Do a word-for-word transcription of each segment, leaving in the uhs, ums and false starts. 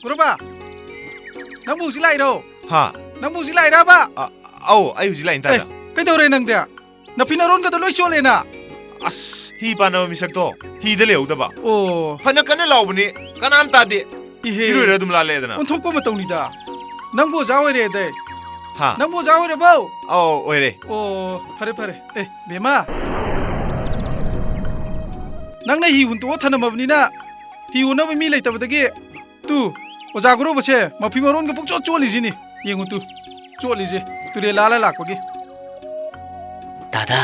ꯒꯨꯔꯨꯕꯥ, ꯅꯪꯕꯨ ꯍꯧꯖꯤꯛ ꯂꯥꯛꯏꯔꯣ? ꯍꯥ? ꯅꯪꯕꯨ ꯍꯧꯖꯤꯛ ꯂꯥꯛꯏꯔꯕ? ꯑ, ꯑꯧ, ꯑꯩ ꯍꯧꯖꯤꯛ ꯂꯥꯛꯏꯅꯤ, ꯑꯦ, ꯇꯥꯗ꯫ ꯀꯩꯗꯧꯔꯦ ꯅꯪꯗꯤ? ꯅꯐꯤ ꯅꯔꯣꯟꯒꯗꯣ ꯂꯣꯏ ꯆꯣꯠꯂꯦꯅ꯫ ꯑꯁ, ꯍꯤ ꯄꯥꯟꯅꯕ ꯃꯤꯁꯛꯇꯣ ꯍꯤꯗ ꯂꯩꯍꯧꯗꯕ꯫ ꯑꯣ꯫ ꯐꯅ ꯀꯟꯅ ꯂꯥꯎꯕꯅꯤ, ꯀꯅꯥꯝ ꯇꯥꯗꯦ꯫ ꯏꯍꯦ꯫ ꯏꯔꯣꯏꯔ ꯑꯗꯨꯝ ꯂꯥꯜꯂꯦꯗꯅ꯫ ꯑꯣꯟꯊꯣꯛꯄ ꯃꯇꯧꯅꯤꯗ꯫ ꯅꯪꯕꯨ ꯑꯣꯖꯥ ꯑꯣꯏꯔꯦꯗꯥꯏ? ꯍꯥ? ꯅꯪꯕꯨ ꯑꯣꯖꯥ ꯑꯣꯏꯔꯕꯣ? ꯑꯧ, ꯑꯣꯏꯔꯦ꯫ ꯑꯣ, ꯐꯔꯦ, ꯐꯔꯦ꯫ ꯑꯦ, ꯕꯦꯝꯃ꯫ ꯅꯪꯅ ꯍꯤ ꯍꯨꯟꯇꯣꯛꯑ ꯊꯅꯝꯃꯕꯅꯤꯅ, ꯍꯤ ꯍꯣꯟꯅꯕ ꯃꯤ ꯂꯩꯇꯕꯗꯒꯤ ꯇꯨ, ꯑꯣꯖꯥ ꯒꯨꯔꯨꯕꯁꯦ ꯃꯐꯤ ꯃꯔꯣꯟꯒ ꯄꯨꯡꯆꯣꯠ ꯆꯣꯠꯂꯤꯁꯤꯅꯤ꯫ ꯌꯦꯡꯉꯨ ꯇꯨ, ꯆꯣꯠꯂꯤꯁꯦ, ꯇꯨꯔꯦꯜ ꯂꯥꯜꯂ ꯂꯥꯛꯄꯒꯤ꯫ ꯗꯥꯗꯥ,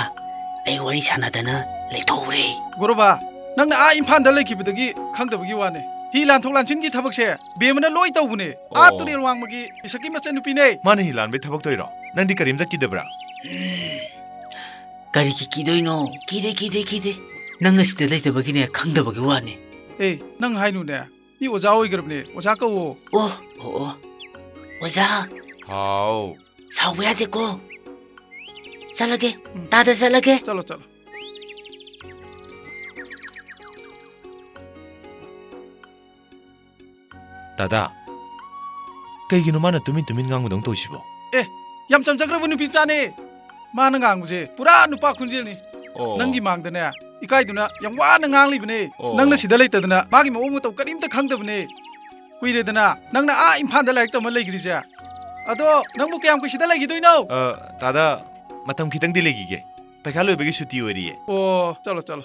ꯑꯩ ꯋꯥꯔꯤ ꯁꯥꯟꯅꯗꯅ ꯂꯩꯊꯣꯛꯎꯔꯦ꯫ ꯒꯨꯔꯨꯕꯥ, ꯅꯪꯅ ꯑꯥ ꯏꯝꯐꯥꯜꯗ ꯂꯩꯈꯤꯕꯗꯒꯤ ꯈꯪꯗꯕꯒꯤ ꯋꯥꯅꯦ꯫ ꯍꯤ ꯂꯥꯟꯊꯣꯛ ꯂꯥꯟꯁꯤꯟꯒꯤ ꯊꯕꯛꯁꯦ ꯕꯦꯝꯃꯅ ꯂꯣꯏ ꯇꯧꯕꯅꯦ꯫ ꯑꯥ ꯑꯣ꯫ ꯇꯨꯔꯦꯜ ꯋꯥꯡꯃꯒꯤ ꯃꯤꯁꯛꯀꯤ ꯃꯆꯟꯅꯨꯄꯤꯅꯦ꯫ ꯃꯥꯅ ꯍꯤ ꯂꯥꯟꯕꯩ ꯊꯕꯛ ꯇꯧꯔꯤꯔꯣ? ꯅꯪꯗꯤ ꯀꯔꯤꯝꯇ ꯀꯤꯗꯕ꯭ꯔꯥ? ꯎꯝ, ꯀꯔꯤꯒꯤ ꯀꯤꯗꯣꯏꯅꯣ? ꯀꯤꯗꯦ, ꯀꯤꯗꯦ, ꯀꯤꯗꯦ꯫ ꯅꯪ ꯑꯁꯤꯗ ꯂꯩꯇꯕꯒꯤꯅꯦ, ꯈꯪꯗꯕꯒꯤ ꯋꯥꯅꯦ꯫ ꯑꯦ, ꯅꯪ ꯍꯥꯏꯅꯨꯅꯦ꯫ ꯃꯤ ꯑꯣꯖꯥ ꯑꯣꯏꯈ꯭ꯔꯕꯅꯦ, ꯑꯣꯖꯥ ꯀꯧꯋꯣ꯫ ꯑꯣ, ꯑꯣ, ꯑꯣ꯫ ꯑꯣꯖꯥ꯫ ꯍꯥꯎ꯫ ꯁꯥꯎꯕ ꯌꯥꯗꯦꯀꯣ꯫ ꯆꯠꯂꯒꯦ꯫ ꯎꯝ꯫ ꯇꯥꯗ ꯆꯠꯂꯒꯦ꯫ ꯆꯠꯂꯣ, ꯆꯠꯂꯣ꯫ ꯗꯥꯗꯥ, ꯀꯩꯒꯤꯅꯣ ꯃꯥꯅ ꯇꯨꯃꯤꯟ ꯇꯨꯃꯤꯟ ꯉꯥꯡꯕꯗꯧ ꯇꯧꯔꯤꯁꯤꯕꯣ? ꯑꯦ, ꯌꯥꯝ ꯆꯝꯖꯈ꯭ꯔꯕ ꯅꯨꯄꯤ ꯃꯆꯥꯅꯦ꯫ ꯃꯥꯅ ꯉꯥꯡꯕꯁꯦ ꯄꯨꯔꯥ ꯅꯨꯄꯥ ꯈꯣꯟꯖꯦꯜꯅꯤ꯫ ꯑꯣ꯫ ꯅꯪꯒꯤ ꯃꯥꯡꯗꯅꯦ, ꯏꯀꯥꯏꯗꯨꯅ ꯌꯥꯝ ꯋꯥꯅ ꯉꯥꯡꯂꯤꯕꯅꯦ꯫ ꯑꯣ꯫ ꯅꯪꯅ ꯁꯤꯗ ꯂꯩꯇꯗꯅ ꯃꯥꯒꯤ ꯃꯑꯣꯡ ꯃꯇꯧ ꯀꯔꯤꯝꯇ ꯈꯪꯗꯕꯅꯦ꯫ ꯀꯨꯏꯔꯦꯗꯅ ꯅꯪꯅ ꯑꯥ ꯏꯝꯐꯥꯜꯗ ꯂꯥꯏꯔꯤꯛ ꯇꯝꯃ ꯂꯩꯈ꯭ꯔꯤꯁꯦ꯫ ꯑꯗꯣ ꯅꯪꯕꯨ ꯀꯌꯥꯝ ꯀꯨꯏ ꯁꯤꯗ ꯂꯩꯈꯤꯗꯣꯏꯅꯣ? ꯑ, ꯗꯥꯗꯥ, ꯃꯇꯝ ꯈꯤꯇꯪꯗꯤ ꯂꯩꯈꯤꯒꯦ꯫ ꯄꯩꯈꯥ ꯂꯣꯏꯕꯒꯤ ꯁꯨꯇꯤ ꯑꯣꯏꯔꯤꯌꯦ꯫ ꯑꯣ, ꯆꯠꯂꯣ, ꯆꯠꯂꯣ꯫